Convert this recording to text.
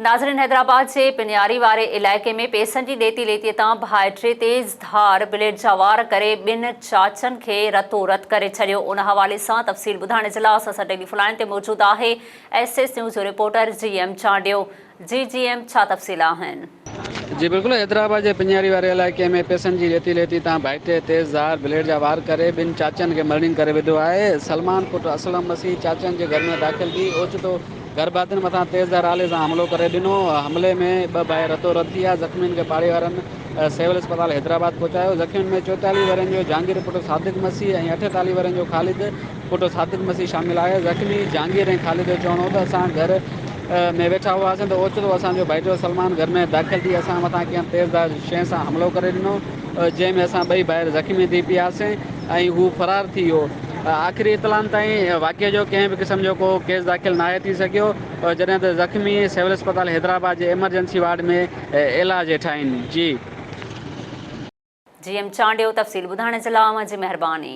ناظرين حيدرآباد جي پنياري واري علائقي ۾ پئسن جي ڏيتي ليتي تان ڀائٽي تيز ڌار بليڊ جا وار ڪري ٻن چاچن کي رتو رت ڪري ڇڏيو ان حوالي سان تفصيل ٻڌائڻ جي لاء اسان سان ٽيليفون لائين تي موجود آهي ايس ايس نيوز جو رپورٽر جي ايم چانڊيو جي جي ايم ڇا تفصيل آهن. جي بلڪل حيدرآباد جي پڃاري واري علائقي ۾ پئسن جي ڏيتي ليتي تان ڀائٽي تيز ڌار بليڊ جا وار ڪري ٻن چاچن کي مرڻينگ ڪري وڌو آهي سلمان پٽ اسلم مسيح چاچن جي گهر ۾ داخل ٿي اوچتو گهر ڀاتين مٿان تيز ڌار آلي سان حملو ڪري ڏنو حملي ۾ ٻه ڀائر رتو رت ٿي ويا زخمين کي پاڙي وارن سول اسپتال حيدرآباد پهچايو زخمين ۾ 44 ورهين جو جهانگير پٽ صادق مسيح ۽ 48 ورهين جو خالد پٽ صادق مسيح شامل آهي. زخمي جهانگير ۽ خالد جو چوڻ هو ته اسان گهر ۾ ويٺا هئاسين ته اوچتو اسان جو ڀائٽيو سلمان گهر ۾ داخل ٿي اسان مٿان ڪنهن تيز ڌار شيء سان حملو ڪري ڏنو جنهن ۾ اسان ٻئي ڀائر زخمي ٿي پياسين ۽ هو فرار ٿي ويو. آخري اطلاعن تائين واقعي جو ڪنهن به قسم جو ڪو ڪيس داخل ناهي ٿي سگهيو جڏهن ته زخمي سول اسپتال حيدرآباد جي ايمرجنسي وارڊ ۾ علاج هيٺ آهن. جي. جي ايم چانڊيو تفصيل ٻڌائڻ جي لاء اوهان جي مهرباني.